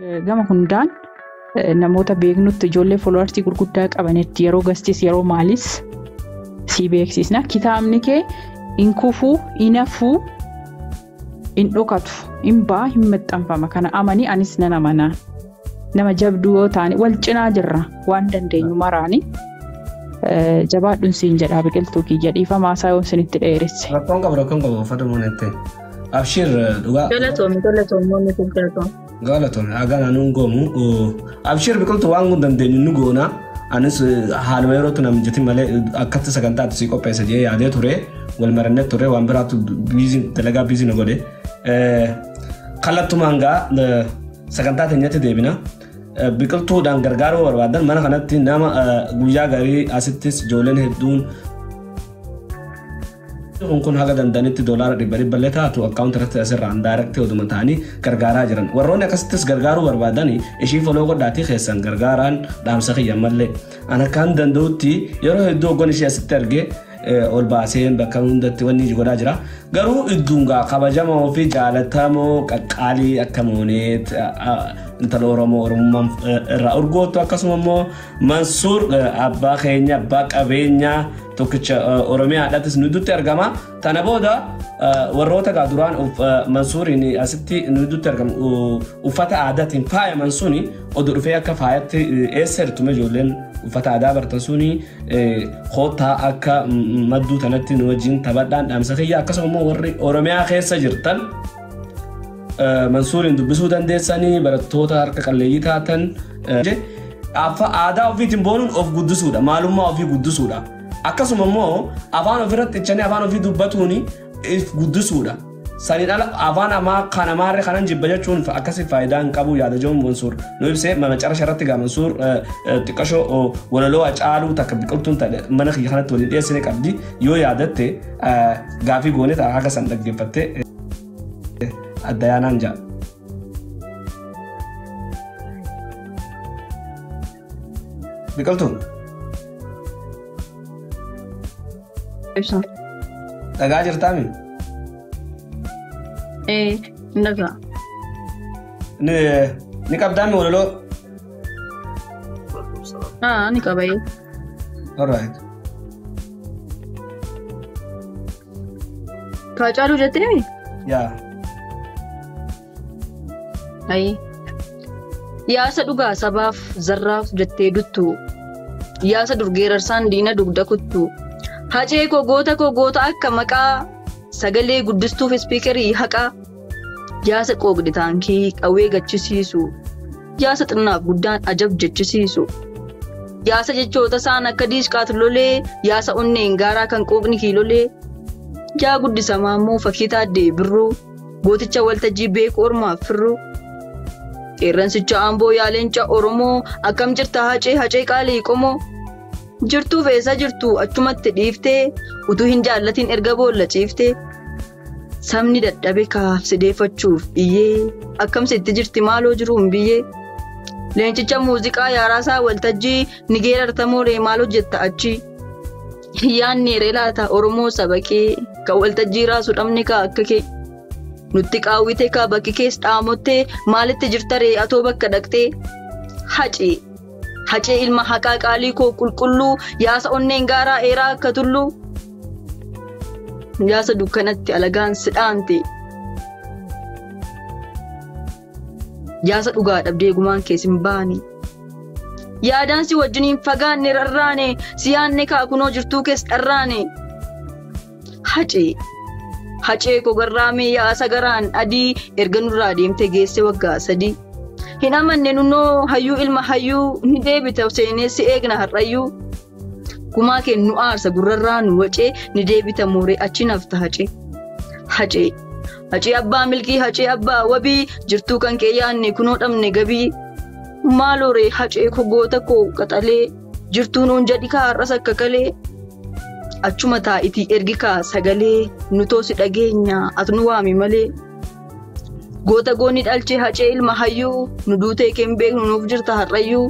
Gama hundaan namoota beeknutti ijoollee followersii gurguddaa qabanitti yeroo gastis yeroo maalis si beeksisna. Kitaabni kee hin kufuu, hin hafuu, hin dhokatu, hin ba'a, hin maxxanfama. Kana amanii anis nan amana. Nama jabduu yoo taane wal cinaa jirra waan dandeenyu maraani. Jabaadhuun siin jedhaa biqiltuu kiyya dhiifamaa isaa yoo isinitti dheeresse. Rakkoon qabu rakkoon qabu uffata moonette. Abshir dhugaa. Galatoomi galatoomi moonni kun galatoomi. Galatoomi hagan anuun goomu. Abshir biqiltuu waan kun dandeenyu nu goona. Anis haaluma yerootti na mijatin malee akkatti sagantaatti si qopheessa jee yaadee ture. Wal marannee ture waan biraatu dalagaa biizii na godhe. Kallattumaan gaa sagantaa teenyatti deebina. Biqiltuudhaan gargaaruu barbaadan mana kanatti nama guyyaa gaarii asittis ijoolleen hedduun kun haga danda'anitti doolaara dhibba dhibba illee taatu akkaawunti irratti asirraan daayirektii oduma ta'anii gargaaraa jiran. Warroonni akkasittis gargaaruu barbaadan ishii foloo godhaatii keessan gargaaraan dhaamsa kiyya mallee. An akkaan danda'utti yeroo hedduu hoggan ishee asitti argee ol baaseen bakka hundatti wanni godhaa jira. Garuu idduun gaa kabajamoo fi jaalatamoo qaqqaalii akka mooneet intala Oromoo Oromummaan irraa urgoottu akkasuma immoo Mansuur abbaa keenya abbaa qabeenyaa tokkicha Oromiyaadhaattis nu gidduutti argama. Tana booda warroota gaa duraan Mansuuriin asitti nu gidduutti argamu uffata aadaatiin faayaman suni oduu dhufee akka faayatti eessa hirtume ijoolleen uffata aadaa bartan suni koottaa akka madduu tanatti nu wajjin taphadhaan dhaamsa kiyya akkasuma immoo warri Oromiyaa keessa jirtan Mansuuriin dubbisuu dandeessanii barattoota harka qalleeyyii taatan aadaa ofiitiin boonuun of guddisuudha maalummaa ofii guddisuudha akkasuma immoo afaan ofirratti ichanii afaan ofii dubbatuun if guddisuudha. Saniin ala afaan amaa kan amaarre kanan jibba jechuun akkasii faayidaa hin qabu yaada jiruun Mansuur nu ibsee macarasha irratti gaa Mansuur xiqqashoo walaloo caaluu takka biqiltuun mana kiyya kanatti waliin dhiyeessine qabdi yoo yaadatte gaafii goone ta'a haga san dhaggeeffatte adda yaanaan ja'a. Biqiltuun. Dhagaa jirtaami? Dhagaa. Ni qabdaami walaloo? Ni qaba. Alright. Kaacaaluu jettee? Yaa. Ayi. Yaasa dhugaa sabaaf zarraaf jettee duttu. Yaasa durgeerarsaan diina dugda kuttu. Hacee koo goota koo goota akka maqaa sagalee guddistuuf ispiikerii haqaa. Yaasa qooqdi taankii qawwee gachisiisu. Yaasa xinnaaf guddaan ajab jechisiisu. Yaasa jechoota isaan akka diishqaatu lolee yaasa onneen gaaraa kan qooqni kiilolee. Yaa guddisamaa immoo fakkii taaddee birruu gooticha waltajjii beeku ormaaf firruu. Qeerransicha Amboo yaa leenca Oromoo akkam jirta hacee hacee qaalii qomoo. Jirtuuf eessa jirtu achumatti dhiiftee utuu hin jaallatiin erga boolla ciiftee. Sabni dadhabe kaaf sideeffachuuf iyyee akkam sitti jirti maaloo jiruun biyyee. Leencicha muuziqaa yaaraasaa waltajjii ni geerartamoo maal hojjetta achi. Yaanni laata Oromoo saba kee kan waltajjii raasu dhabne kaa akka kee. Nutti qaawwite kaa bakki kees dhaamottee maalitti jirta ree atoo bakka dhaqxee. Hacee hacee ilma haqaa qaalii koo qulqulluu yaasa onneen gaaraa eeraa akka tulluu. Yaasa dukkanatti alagaan si dhaante. Yaasa dhugaa dhabdee gumaan kees hin baane. Yaadaan si wajjiniin fagaanne rarraane si yaanne kaa kunoo jirtuu kees dharraane. Hacee hacee koo garraamee yaasa garaan adii erga nurraa deemtee geesse waggaa 3. Hin amanne nunoo hayyuu ilma hayyuu ni deebita seenee si eegna har'ayyuu. Gumaa kee nu aarsa gurrarraa nu wacee ni deebita mooree achi nafta hacee. Hacee hacee abbaa milkii hacee abbaa wabii jirtuu kan kee yaanne kunoo dhabne gabii. Maaloo ree hacee koo goota koo qaxalee jirtuu nuun jedhi kaa har'as akka kalee. Achuma taa'itii ergi kaa sagalee nu toosi dhageenya ati nu waami malee. Goota goonni dhalchee hacee ilma hayyuu nu duutee keen beeknu nuuf jirta har'ayyuu.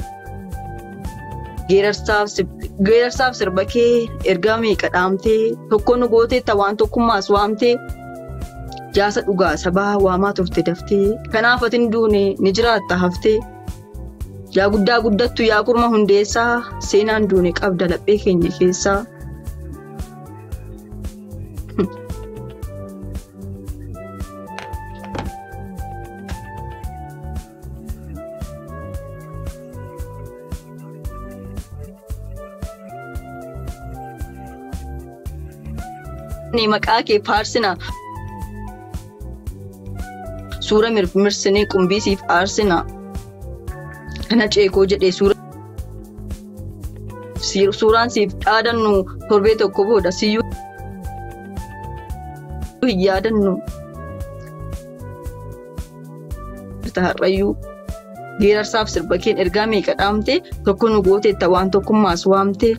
Geerarsaaf sirba kee ergaa meeqa dhaamtee tokko nu gooteetta waan tokkummaas waamtee. Jaasa dhugaa sabaa waamaa turte daftee. Kanaaf ati hin duune ni jiraatta haftee. Yaa guddaa guddattu yaa korma hundeessaa seenaan duune qabda laphee keenya keessaa. Maqaa kee faarsina. Suura mirmirsinee qumbiisiif aarsina. Kana ceekoo jedhee suuraan siif dhaadannu torbee tokko booda siyyuu hin yaadannu. Har'ayyuu geerarsaaf sirba keen ergaa meeqa dhaamte tokko nu gooteetta waan tokkummaas waamte.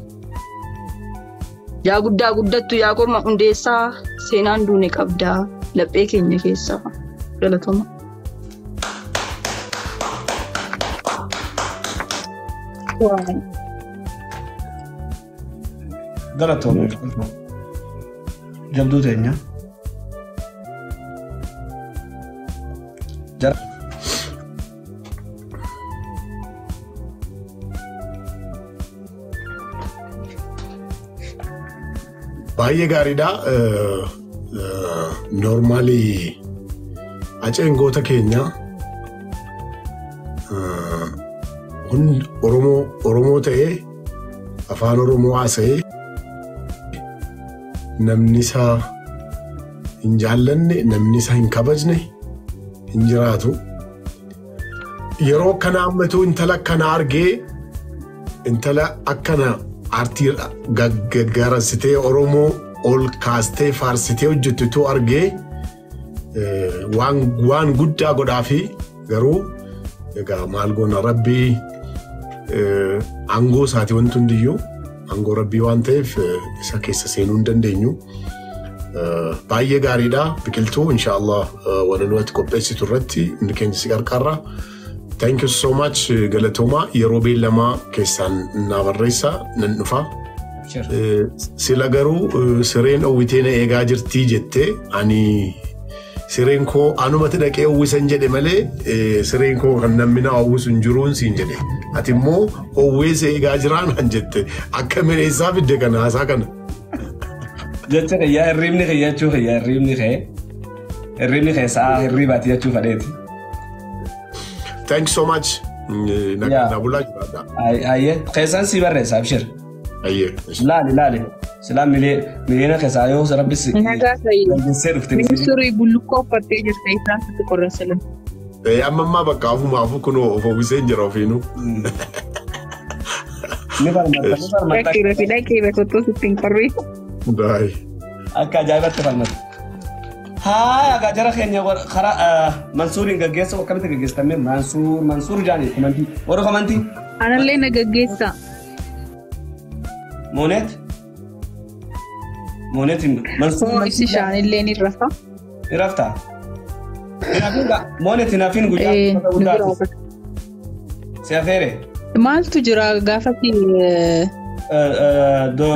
Yaa guddaa guddattu yaa korma hundeessaa seenaan duune qabdaa laphee keenya keessaa. Galatoma. Galatoma. Jabduu teenya. Baay'ee gaariidha. Normaalii Haceen goota keenya hundi Oromoo ta'ee afaan Oromoo haasa'ee namni isaa hin jaallanne namni isaa hin kabajne hin jiraatu. Yeroo kana ammatu intala akkana argee intala akkana aartii gaggaransitee Oromoo ol kaastee faarsitee hojjettu argee waan guddaa godhaafi garuu egaa maal goona rabbii aangoo isaati wanti hundiyyuu aangoo rabbii waan ta'eef isa keessa seenuu hin dandeenyu. Baay'ee gaariidha biqiltuu inshaallah walaloo qopheessitu irratti hundi keenya si qarqarra. Thank you so much galatoomaa yeroo beellamaa keessaan naa barreessa nan dhufa. Sila garuu sireen uwwitee na eegaa jirtii jettee ani sireen koo anumatti dhaqee uwwisan jedhe malee sireen koo kan namni na uwwisu hin jiruun siin jedhe. Ati immoo uwwee si eegaa jiraan han jette akka mireessaa fidde kana haasaa kana. Jecha kiyyaa hirribni kiyya jechuu kiyya hirribni kee sa'a hirribaati jechuu fadheeti. Thank you so much. Na bulaa jiraadha. Ayyee keessaan si barreessa abshir. Ayyee. Laali laali. Silaa miliyoona keessaa yoo rabbis. Nagaa ta'e. Galgeessee dhufte. Ministeerri bullukkoo uffattee jirta isaan sitti qorra. Amma ammaa bakka afumaafuu kunoo of uwwisee jira ofiinuu. Ni falmatta ni falmatta. Dhaqee rafi dhaqee bakka sitti hin qorree. Baay'ee. Akka ajaa'ibatti falmatta. Haa egaa jara keenya karaa Mansuuriin gaggeessu akkamitti gaggeessitame Mansuur jaani komantii warra komantii. Anallee na gaggeessa. Moonet Moonet Mansuur. Ibsi shaanillee ni rafa. Ni raftaa? Moonet hin hafin guyyaa guddaa. Si hafeere. Maaltu jira gaafatti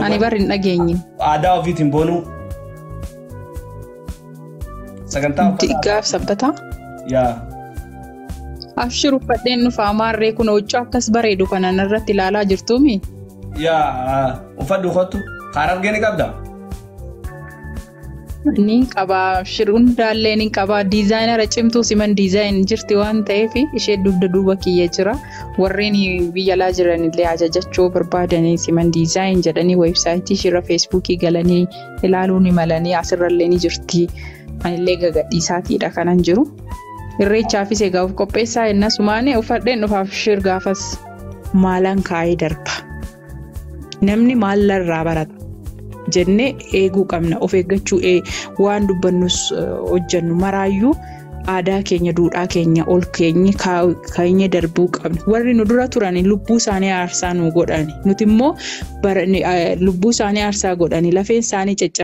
ani bar hin dhageenye. Aadaa ofiitiin boonuu. Sagantaa uffata. Gaaf sabbataa. Yaa. Abshir uffadheen dhufa amaarree kun huccuu akkas bareedu kanan irratti ilaalaa jirtuumi. Yaa uffadhu kottu karaa argee ni qabdaa? Ni qaba abshir hundaallee ni qaba diizaayinara cimtuu siman diizaayin jirti waan ta'eef ishee dugda duuba kiyya jira warreen biyya alaa jiranillee ajajachuu barbaadanii siman diizaayin jedhanii weebsaayitii isheerra feesbuukii galanii ilaaluu ni malanii asirrallee ni jirti. Anillee gagadhiisaatiidha kanan jiru. Irreechaafis egaa of qopheessaa inna sumaane uffadheen dhufaaf abshir gaafas maalaan kaa'ee darba. Namni maallarraa barata jennee eeguu qabna. Of eeggachuu waan dubbannus hojjennu maraayyuu aadaa keenya duudhaa keenya ol keenya darbuu qabna. Warri nu dura turan lubbuu isaanii aarsaa nu godhani. Nuti immoo lubbuu isaanii aarsaa godhani lafeen isaanii caccabaa.